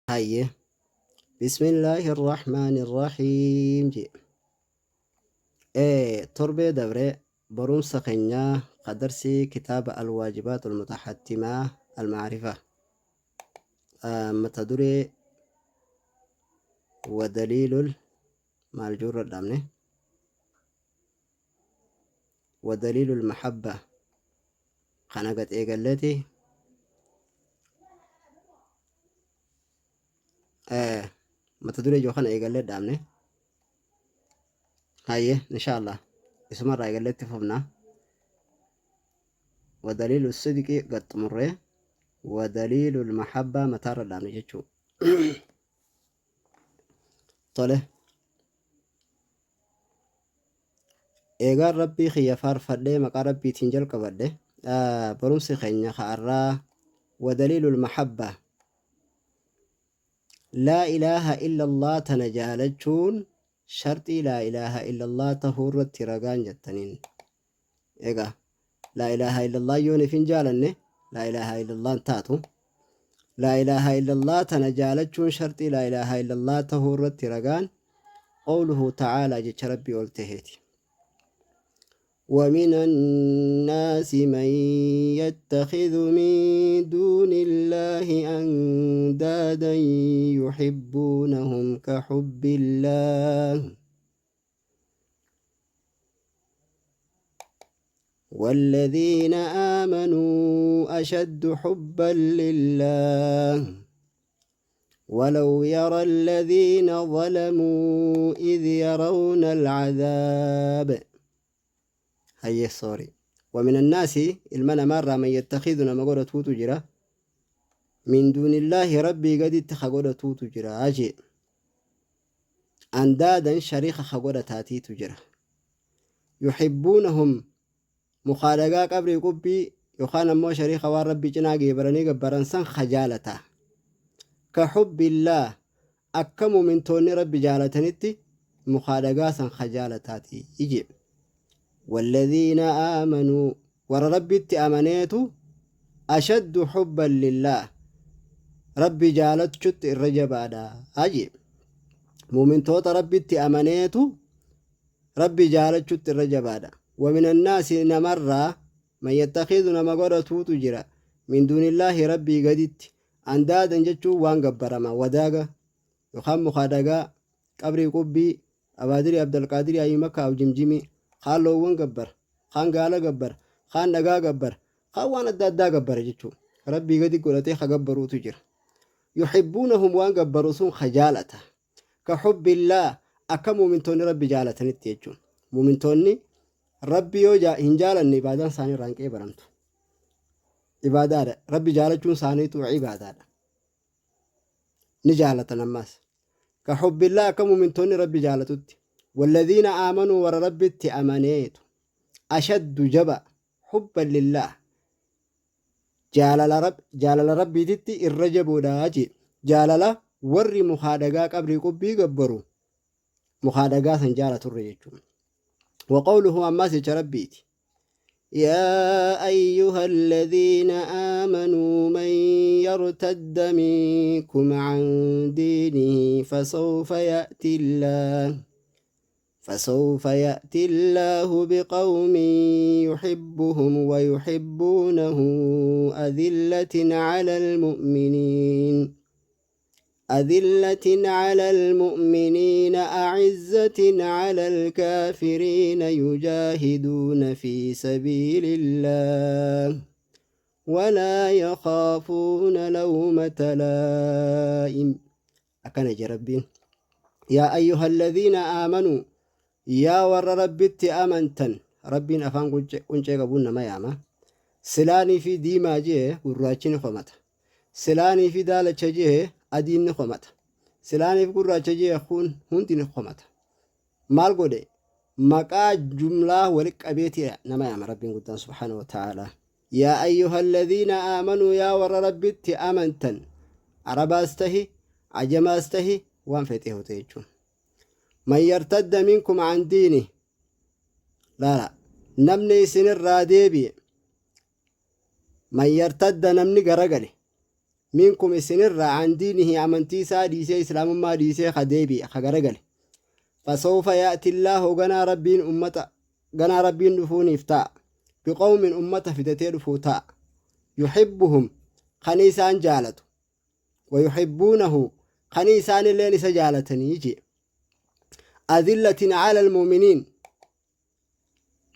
Hayyee. Bismillaahi Irrahmaani Irrahiim jee. Torbee dabre barumsa keenya ka darsii kitaaba Alwaajibaatul Mutahattimaa Almaarifa mata duree wadaliilul maal juurra dhaabne wadaliilul mahabba kana gad eegalleeti. Mata duree ijoo kana eegallee dhaabne. Hayyee, inshaallah isumarraa eegallee itti fufna. Wadaliilu sidqi gad xumurree wadaliilu mahabbaa mataarra dhaabne jechuu. Tole. Eegaan Rabbii kiyya faarfadhee maqaa Rabbiitiin jalqabadhe, barumsi keenya ka arraa wadaliilul mahabba. Laa ilaaha illallah tana jaalachuun sharxii laa ilaaha illallah tahuu irratti ragaan jettaniin. Egaa laa ilaaha illallah yoon ifin jaalanne laa ilaaha illallah hin taatu. Laa ilaaha illallah tana jaalachuun sharxii laa ilaaha illallah tahuu irratti ragaan qawluhu ta'aalaa jecha Rabbii ol taheeti. ومن الناس من يتخذ من دون الله أندادا يحبونهم كحب الله والذين آمنوا أشد حبا لله ولو يرى الذين ظلموا إذ يرون العذاب. هيا سوري. ومن الناس المنا مرة من يتخذنا مقولة توتو جرا من دون الله ربي قد اتخذ توتو جرا أجي أندادا شريخ خقولة تاتي تجرا يحبونهم مخالقا قبري قبي يخان أمو شريخ وان ربي جنا جبراني جبران سن خجالته كحب الله أكم من توني ربي جالتنتي مخالقا سن خجالتاتي يجيب. والذين آمنوا ور ربي أمنيتو أشد حبا لله ربي جالت شت الرجب أجيب. مؤمن توت ربي أمنيتو ربي جالت شت الرجب. ومن الناس نمر من يتخذ نمغرة تجرا من دون الله ربي قدت أندادا جتشو وان قبرما وداغا يخم مخادقا قبري قبي أبادري عبد القادر أي مكة أو جمجمي خالو وان قبر خان قال قبر خان نقا قبر خان وان أدى قبر جتشو ربي قد قلتي خقبروا تجر يحبونهم وان قبروا سون خجالته كحب الله أكم من توني ربي جالة نتيجون مؤمن توني ربي يوجا إن جالني عبادان ساني رانك إبرمتو عبادة ربي جالتون ساني تو عبادة نجالة نماس كحب الله كم من توني ربي جالتوت والذين آمنوا ور ربي أمنيت أشد جبا حبا لله جالل رب جالل ربي تتي الرجب داجي جالل ور مخادقا قبري قبي قبرو مخادقا سنجالة الرجل. وقوله أما ربيت يا أيها الذين آمنوا من يرتد منكم عن دينه فسوف يأتي الله بقوم يحبهم ويحبونه أذلة على المؤمنين أعزة على الكافرين يجاهدون في سبيل الله ولا يخافون لومة لائم. أكن جربين يا أيها الذين آمنوا يا ور ربت أمنتن ربين أفان قنجي قبولنا ما ياما سلاني في ديما جيه قراچين خمت سلاني في دالة جيه أدين خمت سلاني في قراچ جيه خون هندين خمت مال قولي مقا جملة ولك أبيتي نما ياما ربين قدان سبحانه وتعالى. يا أيها الذين آمنوا يا ور ربت أمنتن عربا استهي عجما استهي وان فيته تيجون من يرتد منكم عن دينه لا لا نمني سن الراديبي من يرتد نمني غرغلي Minkum isinirraa an diinihi amantii isaa dhiisee islaamummaa dhiisee ka deebi'e ka garagale. Fasawfa ya'ti Allaahu ganaa Rabbiin ummata ganaa Rabbiin dhufuuniif ta'a. Biqawmin ummata fidatee dhufuu ta'a. Yuhibbuhum kan isaan jaalatu. Wa yuhibbuunahu kan isaanilleen isa jaalatanii jee. Adillatin ala almu'miniin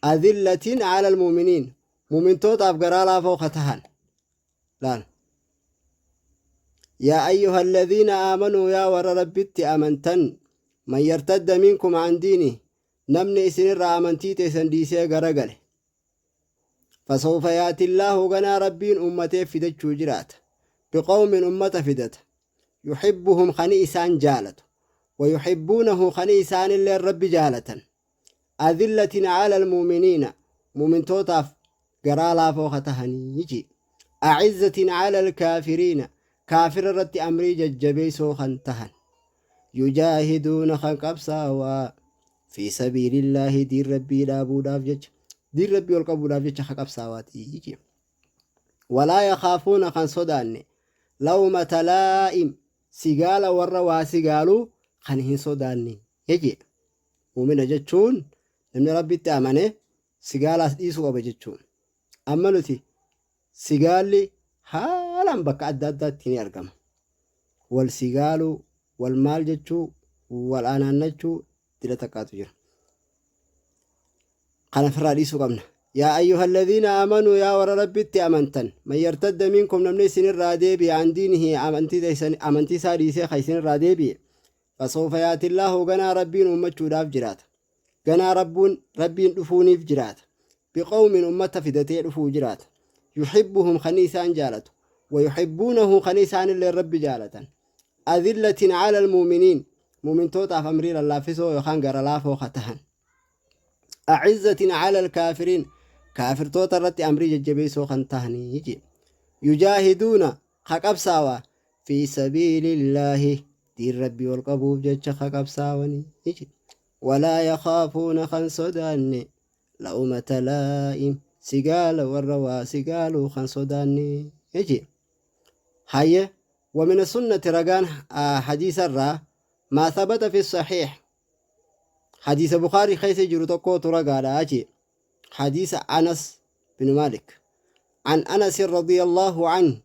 adillatin ala almu'miniin mu'mintootaaf garaa laafoo ka tahan laal yaa ayyuha alladhiina aamanuu yaa warra rabbitti amantan man yartadda minkum an diini namni isinirraa amantii teessan dhiisee garagale fasawfa yaati illaahu ganaa rabbiin ummateef fidachuu jiraata biqawmin ummata fidata yuhibbuhum kani isaan jaalatu wayuhibbuunahu kani isaanilleen rabbi jaalatan adillatin cala almu'miniina mu'mintootaaf garaa laafoo ka tahanii ji acizzatin cala alkaafiriina kaafira irratti amrii jajjabeeysoo kan tahan yujaahiduuna kan qabsaawaa fi sabiilillaahi diin rabbii dhaabuudhaaf jecha diin rabbii ol qabuudhaaf jecha ka qabsaawaati ji walaa yakaafuuna kan sodaanne lawmata laa'im sigaala warra waa sigaaluu kan hin sodaanne jee Mu'mina jechuun namni Rabbitti amane sigaalaas dhiisuu qaba jechuun. Amma nuti sigaalli haalaan bakka adda addaatti ni argama. Wal sigaaluu, wal maal jechuu, wal anaannachuu dila takkaatu jira. Kana ofirraa dhiisuu qabna. Yaa ayyuhalladhiina aamanuu yaa warra Rabbitti amantan man yartadda minkum namni isinirraa deebi'e an diinihi amantii isaa dhiisee ka isinirraa deebi'e Fasawfa yaatillaahu ganaa Rabbiin uummachuudhaaf jiraata. Ganaa Rabbuun Rabbiin dhufuuniif jiraata. Biqawmin ummata fidatee dhufuu jiraata. Yuhibbuhum kan isaan jaalatu. Wayuhibbuunahu kan isaanillee Rabbi jaalatan. Adillatin alal mu'miniin mu'mintootaaf amrii lallaaffisoo yookaan gara laafoo ka tahan. A'izzatin alal kaafiriin kaafirtoota irratti amrii jajjabeessoo kan tahanii jee. Yujaahiduuna ka qabsaawa fi sabiilillaahi diin rabbii ol qabuuf jecha ka qabsaawanii jedhe walaa yakaafuuna kan sodaanne la'umata laa'im sigaala warra waa sigaaluu kan sodaanne jedhe haye ومن السنة رقان حديث الرا ما ثبت في الصحيح حديث بخاري خيس جرو تكو ترقى أجي حديث أنس بن مالك عن أنس رضي الله عنه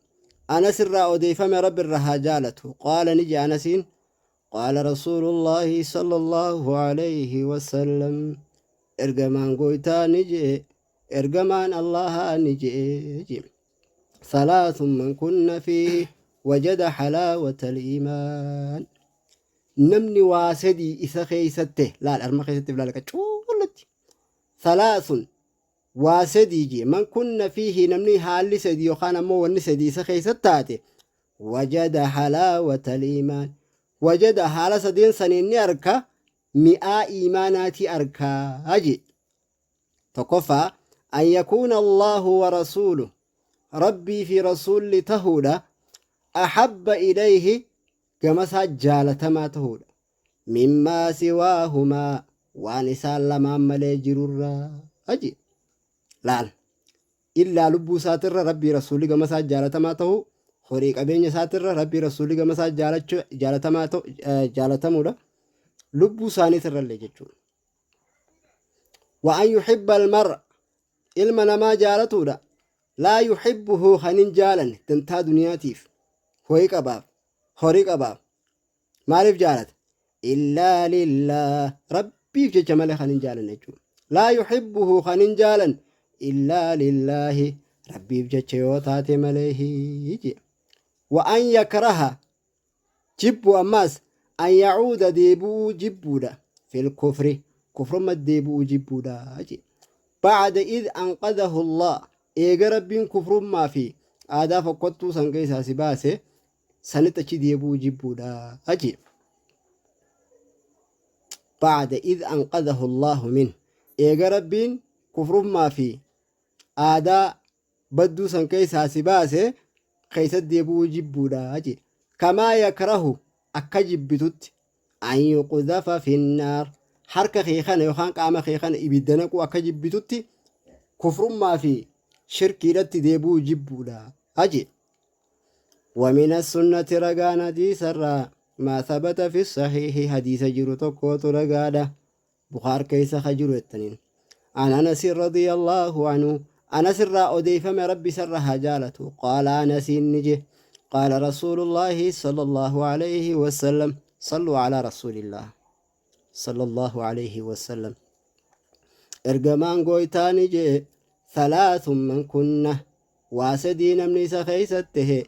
أنس الرا أوديفم رب الرها جالته قال نجي أنس قال رسول الله صلى الله عليه وسلم إرجمان قويتا نجي إرجمان الله نجي ثلاث من كن فيه وجد حلاوة الإيمان namni waa sadii isa keeysatte laal arma keessatti laal qacuullatti salaasun waa sadii jee man kunna fiihi namni haalli sadii yookaan ammoo wanni sadii isa keessatti taate wajada halaawata iimaan wajada haala sadeen saniin ni arka mi'aa iimaanaatii arkaa jee tokkoffaa an yakuuna allaahu wa rasuuluhu rabbii fi rasuulli tahuudha ahabba ilayhi gamasaa jaalatamaa tahuudha. Mimmaa siwaahumaa waan isaan lamaan malee jirurraa jedhe. Laal. Illaa lubbuu isaatirra Rabbii Rasuulli gamasaa jaalatamaa tahuu, horii qabeenya isaatirra Rabbii Rasuulli gamasaa jaalachuu jaalatamaa ta'u jaalatamuudha. Lubbuu isaaniitirrallee jechuudha. Wa an yuhibba almar'a ilma namaa jaalatuudha. Laa yuhibbuhu kan hin jaalanne dantaa duniyaatiif horii qabaaf horii qabaaf maaliif jaalata illaa lillaah rabbiif jecha malee kan hin jaalanne jechuudha. Laa yuhibbuhu kan hin jaalanne illaa lillaahi rabbiif jecha yoo taate malee jedhe. Wa an yakraha jibbu ammaas an yacuuda deebi'uu jibbuudha fil kufri kufrumma deebi'uu jibbuudha jedhe. Bacda id anqadahu Allah eega rabbiin kufrummaa fi aadaa fokkottuu san keessaa si baase sanitti achi deebi'uu jibbuudha jedhe. Bacda id anqadahu Allahu min eega rabbiin kufrummaa fi aadaa badduu san keessaa si baase keessatti deebi'uu jibbuudha jedhe. Kamaa yakrahu akka jibbitutti an yuqdafa finnaar harka kee kana yookaan qaama kee kana ibidda naquu akka jibbitutti kufrummaa fi shirkiidhatti deebi'uu jibbuudha jedhe. Wamina sunnati, ragaan hadiisarraa, maa thabata fi sahiihi, hadiisa jiru tokkootu ragaadha Bukhaar keessa ka jiru jettaniin. An Anasi radiyallahu anhu, Anas irraa odeeyfame, Rabbi isarra haa jaalatu, qaala, Anasiin ni je, qaala rasuulullaahi sallallahu alayhi wasallam. Salluu alaa rasuulillaah sallallahu alayhi wasallam. Ergamaan gooytaa ni jee, thalaathun man kunna, waa sadii namni isa keeysatti tahe,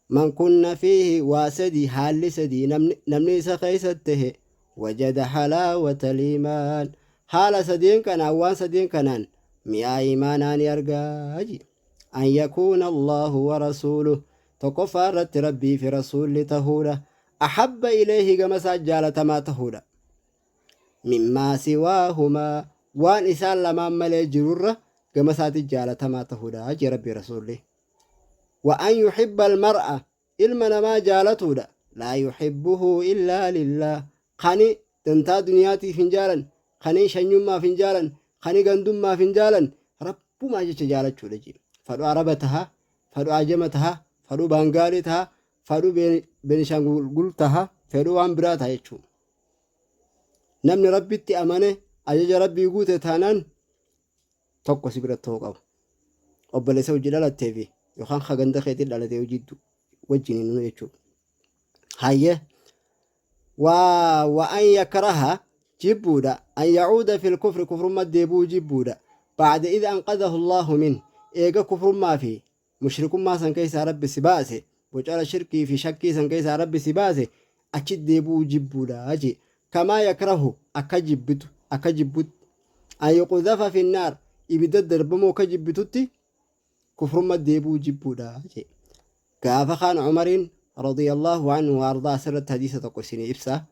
man kunna fiihi, waa sadii, haalli sadii namni isa keeysatti tahe, wajada halaawata liimaan, haala sadeen kanaan, waan sadeen kanaan mi'aa iimaanaa ni argaa ji. An yakuuna Allaahu wa rasuuluh, tokkoffaa irratti Rabbii fi rasuulli tahuudha, ahabba ilayhi, gama isaa jaalatamaa tahuudha, mimmaa siwaahumaa, waan isaan lamaan malee jirurra gama isaatti jaalatamaa tahuudha jee Rabbii rasuulli. Wa an yuhibba almar'a, ilma namaa jaalatuudha, laa yuhibbuhu illaa lillaah, kani dantaa duniyaatiif hin jaalan, kani shanyummaaf hin jaalan, kani gandummaaf hin jaalan, Rabbumaa jecha jaalachuudha jee. Fadhu Araba taha, fadhu Ajama taha, fadhu Baangaalii taha, fadhu Benishaangul taha, fedhu waan biraa taha jechuu. Namni Rabbitti amane, ajaja Rabbii guute taanaan, tokko si bira ta'uu qaba. Obboleessa hojii dhalattee fi yookaan ka ganda keetii dhalatee hojii wajjin hin jechuudha. Hayyee, wa an yakraha, jibbuudha, an yacuuda fil kufri, kufrummaa deebi'uu jibbuudha, bacda id anqadahu Allaahu min, eega kufrummaa fi mushrikummaa san keessaa Rabbi si baase, bocara shirkii fi shakkii san keessaa Rabbi si baase, achi deebi'uu jibbuudha jee. Kamaa yakrahu, akka jibbitu, akka jibbutti, an yuqdhafa fi naar, ibidda darbamuu akka jibbitutti kufrumma deebi'uu jibbuudha jee. Gaafa kaan Umariin radiyallahu anhu wa ardaa, asirratti hadiisa tokko isinii ibsa.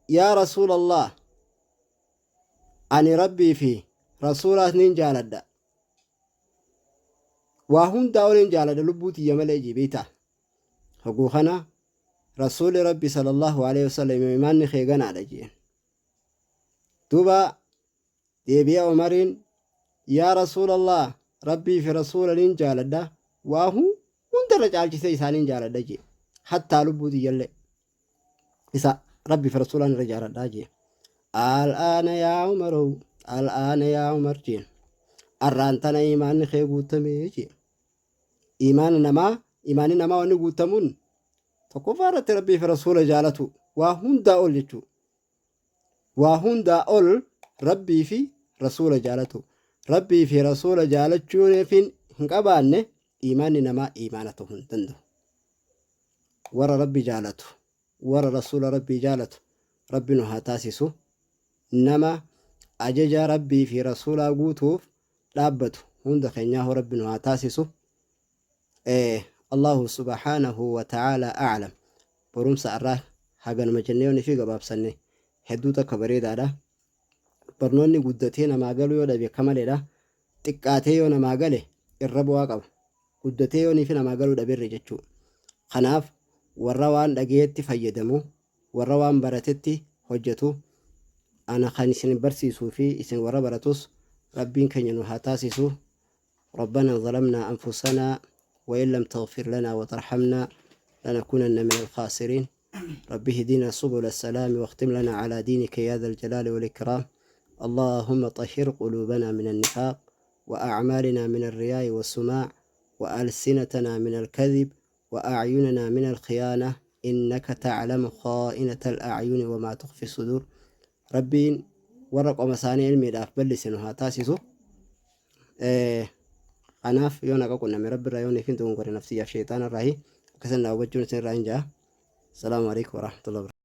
Yaa Rasuulallah, ani Rabbii fi rasuulaas nin jaaladha, waa hundaa oliin jaaladha, lubbuu tiyya malee jee, beektaa? Hoguu kana Rasuuli Rabbi sallallahu alaihi wasallam, imaanni kee ganaadha jeen. Duuba deebi'ee Umariin, yaa Rasuulallah, Rabbii fi rasuula nin jaaladha, waa hundarra caalchisee isaaniin jaaladha jee, hattaa lubbuu tiyyallee isa Rabbii fi rasuulaan irra jaaladha jee. Al'aana yaa Umarow, al'aana yaa Umar jeen, arraan tana imaanni kee guutamee jee. Imaana namaa, imaanni namaa wanni guutamuun tokkoffaa irratti Rabbii fi rasuula jaalatu, waa hundaa ol jechuu. Waa hundaa ol Rabbii fi rasuula jaalatu. Rabbii fi rasuula jaalachuun hin qabaanne, imaanni namaa imaana ta'uu hin danda'u. Warra Rabbi jaalatu, warra rasuula Rabbii jaalatu Rabbi nu haa taasisu. Nama ajaja Rabbii fi rasuulaa guutuuf dhaabbatu hunda keenyaa Rabbi nu haa taasisu. Allahu subhaanahu wa ta'ala a'lam. Barumsa irraa haganuma jennee yoon fi gabaabsanne hedduu takka bareedaadha. Barnoonni guddatee namaa galuu yoo dhabe akka maleedha. Xiqqaatee yoo namaa gale irra bu'aa qaba. Guddatee yoonii fi namaa galuu dhaberre jechuu. Kanaaf warra waan dhagayetti fayyadamu, warra waan baratetti hojjetu, ana kan isin barsiisuu fi isin warra baratus Rabbiin keenya nu haa taasisu. ربنا ظلمنا أنفسنا وإن لم تغفر لنا وترحمنا لنكونن من الخاسرين. رب اهدنا سبل السلام واختم لنا على دينك يا ذا الجلال والإكرام. اللهم طهر قلوبنا من النفاق، وأعمالنا من الرياء والسماع، وألسنتنا من الكذب، وأعيننا من الخيانة، إنك تعلم خائنة الأعين وما تخفي الصدور. Rabbiin warra qoma isaanii ilmiidhaaf bal'ise nu haa taasisu. Kanaaf yoo naqa qunname Rabbi irraa, yoo niifin dogongore nafsiyyaaf sheexaana irraahi, akkasan na hubachuun isin irraa hin ja'a. Salaamu alaikum warahmatullahi.